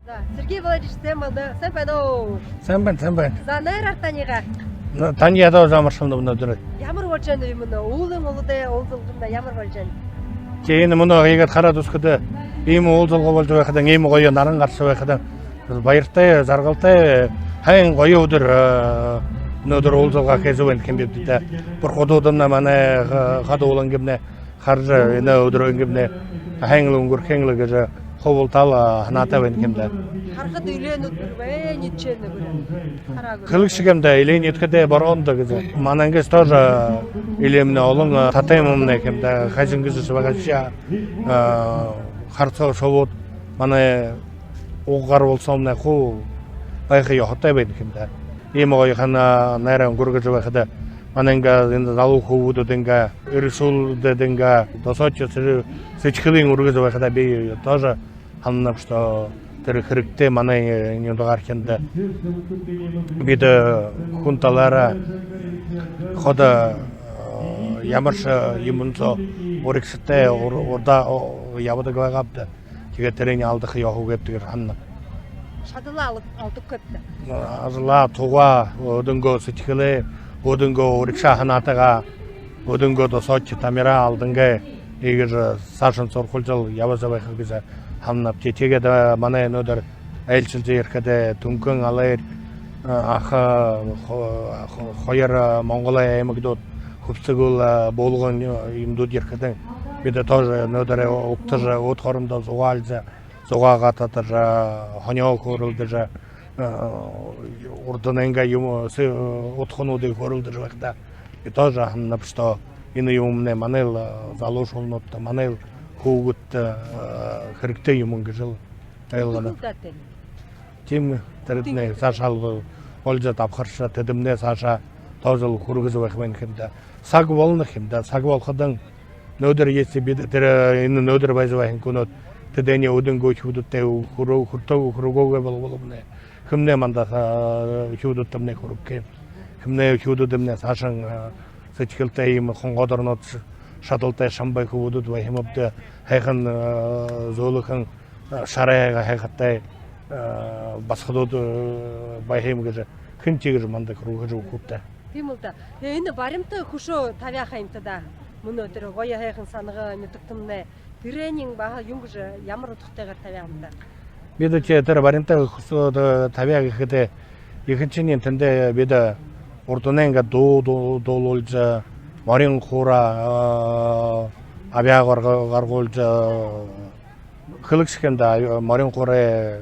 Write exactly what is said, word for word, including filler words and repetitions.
За, Сергей Валерьевич, сайн байна. Сайн байна уу? Сайн байна, сайн байна. За, найраар танигаа. Ну, таниие ядаа замаршална мүнөөдэр. Ямар боложо байна юм, мүнөө уулын уулзалгамнай ямар боложо байна? Тиин мүнөө иигээд хараад үзэхэдэ, иимэ уулзалга боложо байхадань, иимэ гоё наран гаража байхадань, баяртай, жаргалтай, һайн гоё үдэр, э, мүнөөдэр уулзалга хэжэ байна гэхэ юм бибди даа. Бурхадуудамнай, манай, э, хада уулан гэмнай хаража, энэ үдэрөө гэмнай һайн лэ үнгэрхэнь лэ гэжэ хубилтаал, а, һанаатай байна гэхэ юм даа. Харахада элеэнүүд бии, элеэн эдижэ байна гү? Хараагүй. Хэлэгшэ гэм даа, элеэн эдихэдээ бороон даа гэжэ. Манай иигээд тоже элеэмнай олон, а, тотемнай гэхэ юм даа, хайшан гэжэ байгаашье, а, хара соо шубууд манай уг гар болсоомнай хуу байха ёһотой байна гэхэ юм даа. Иимэ гоёхон, а, найраа үнгэргэжэ байхада, манай иигээд энэ залуу хүбүүдынгээ, эрэшүүлдэнгээ досоошье сэдьхэлынь үргэжэ байхада, би тоже һананаб, что тэрэ хэрэгтэй манай, э, нютагаархинда. Бидэ, э, хүн талаараа ходо, э, ямаршье юумэн соо урагшатай ур-, урдаа, о, ябадаг байгаабди. Тиигээд тэрэниие алдаха ёһогүйбди гэжэ һананаб. Шадалаа ал-, алдаггүйбди. Ажалаа, тугаа, өөһэдынгөө сэдьхэлээ, өөһэдынгөө урагшаа һанаатайгаа, өөһэдынгөө досоошье тамираа алдангүй, иигэжэ саашань сурхуулжал ябажа байха гэжэ һананаб. Тии-, тиигээд, э, манай мүнөөдэр айлшалжа ерэхэдэ, Түнхэн, Алайр, э, Аха, хо-, хо-, хоёр, э, Монголой аймагууд, Хүбсэгэл, э, Булган, э, юумэнүүд ерэхэдэнь, бидэ тоже мүнөөдэр угтажа, өөд хоорондоо зугаалжа, зугаагаа татажа, һонёо хөөрэлдэжэ, э, урданайнгаа юумэ, сэ-, удхануудые хөөрэлдэжэ байхада, би тоже һананаб, что энэ юумэмнай манайл, э, залуушуулнуудта, манайл хүүгэдтэ, э, хэрэгтэй юумэн гэжэл ойлгоноб. Хүндэ даа тэрэ. Тиимэ, тэрэтнай саашаал бол-, болжо дабхаржа, тэдэмнай саашаа тоже л хүргэжэ байха байна гэхэ юм даа. Саг болоно гэхэ юм даа. Саг болоходонь мүнөөдэр, если бидэ тэрэ, энэ мүнөөдэр байжа байһан хүнүүд тэдэнэй өөһэдынгөө үхибүүдтэ хүрөө-, хүртөө-, хүргөөгүй бол-, болбол, хэмнай манда, а, үхибүүдтэмнай хүргэхэ юм. Хэмнай үхибүүдтэмнай саашань, а, сэдьхэлтэй, иимэ хонгоодорнууд, ш-, шадалтай, шамбай хүбүүд байха юм бибди, һайхан, а, зөөлэхэн, а, шарайгаа һайхатай, а, басагадууд, а, байха юм гэжэ хэн тиигэжэ манда хүргэжэ үгэхэб даа. Тиимэл даа. Э, энэ баримта хүшөө табяа ха юмта даа. Мүнөө тэрэ гоё һайхан санага нютагтамнай. Тэрэниинь баһа юун гэжэ, ямар удхатайгаар табяа юм даа? Бидэ тэрэ баримта хүшөө табяа гэхэдэ, ехэнхинь тэндэ бидэ урданайнгаа дуу, дуу, дуулуулжа, морин хуураа, а, абяа гарга-, гаргуулжа, хэлэгшэ гэм даа, морин хуурай